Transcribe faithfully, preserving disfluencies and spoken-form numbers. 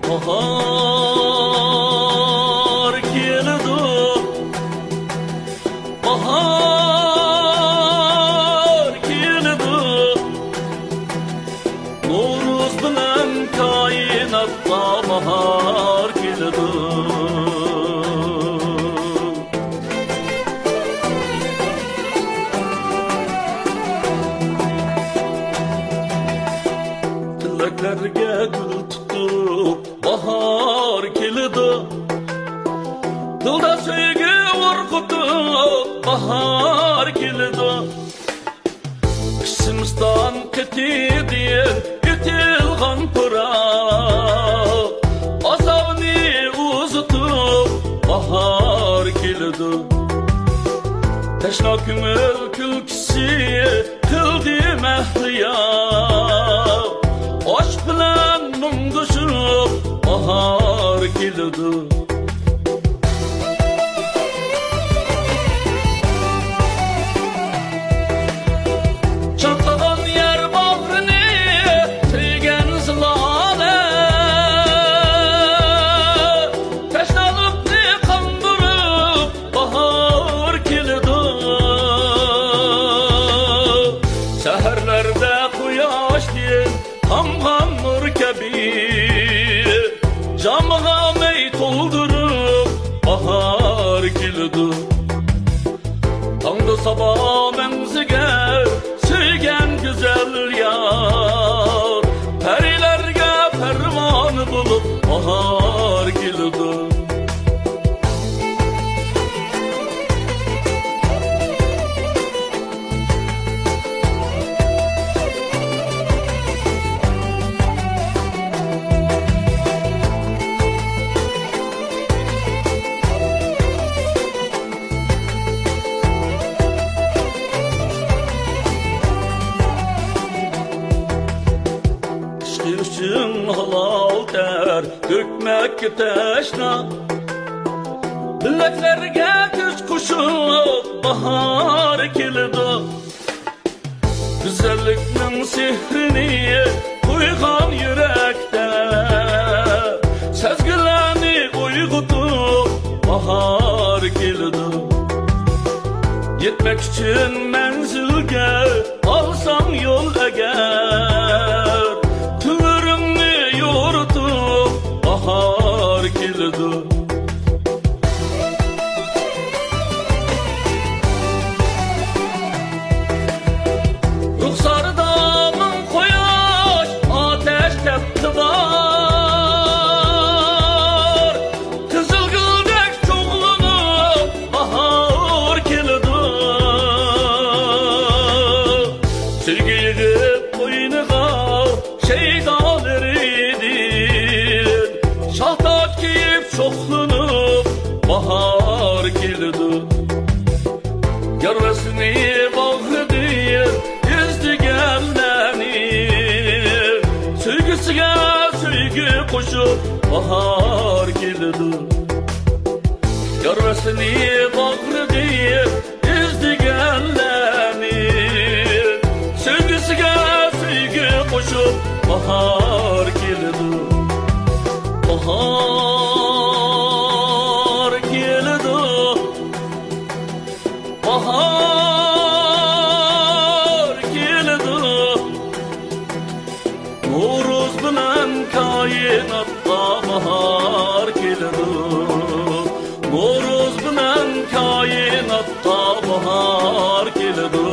باھار كېلىدۇ، باھار كېلىدۇ، نورۇز بىلەن كائىناتقا باھار كېلىدۇ. تىلەكلەرگە گۈل تۇتۇپ باھار كېلىدۇ. دىلدا سۆيگۈ ئۇرغۇتۇپ باھار كېلىدۇ. ئىچىمىزدان قېتىدىن ئېتىلغان پىراق، ئازابنى ئۇزىتىپ باھار كېلىدۇ. تەشنا كۆڭۈل كۈلكىسى قىلدى مەھلىيا، ئاشۇق بىلەن مۇڭدىشىپ باھار كېلىدۇ. چاقىغان يار باغرىنى سۆيگەن زىلالە، تەشنالىقنى قاندۇرۇپ باھار كېلىدۇ. سەھەرلەردە قۇياشتىن تامغان نۇر كەبى، جامىغا مەي تولدۇرۇپ باھار كېلىدۇ. تاڭدا سابا مەڭزىگە سۆيگەن گۈزەل يار، پەرىلەرگە پەرۋانە بولۇپ باھار كېلىدۇ. ئىشقى ئۈچۈن ھالال تەر تۆكمەككە تەشنا، بىلەكلەرگە كۈچ قوشۇپ باھار كېلىدۇ. گۈزەللىكنىڭ سېھرىنى قويغان يۈرەكتە، سەزگۈلەرنى ئويغىتىپ باھار كېلىدۇ. يەتمەك ئۈچۈن مەنزىلگە ئالساڭ يول ئەگەر، تۈۋرۈڭنى يورۇتۇپ باھار كېلىدۇ. رۇخسارىدا مىڭ قۇياش، ئاتەش تەپتى بار، قىزىل گۈلدەك چوغلىنىپ باھار كېلىدۇ. سۆيگۈ يىغىپ قوينىغا شەيدالىرىدىن، شاھ تاج كىيىپ شوخلىنىپ باھار كېلىدۇ. يار ۋەسلىنى باغرىدىن ئىزدىگەنلەرنى، سۆيگۈسىگە سۆيگۈ قوشۇپ باھار كېلىدۇ. يار ۋەسلىنى باغرىدىن ئىزدىگەنلەرنى، سۆيگۈسىگە سۆيگۈ قوشۇپ باھار كېلىدۇ. باھار كېلىدۇ. باھار كېلىدۇ. نورۇز بىلەن كائىناتقا باھار كېلىدۇ. نورۇز بىلەن كائىناتقا باھار كېلىدۇ.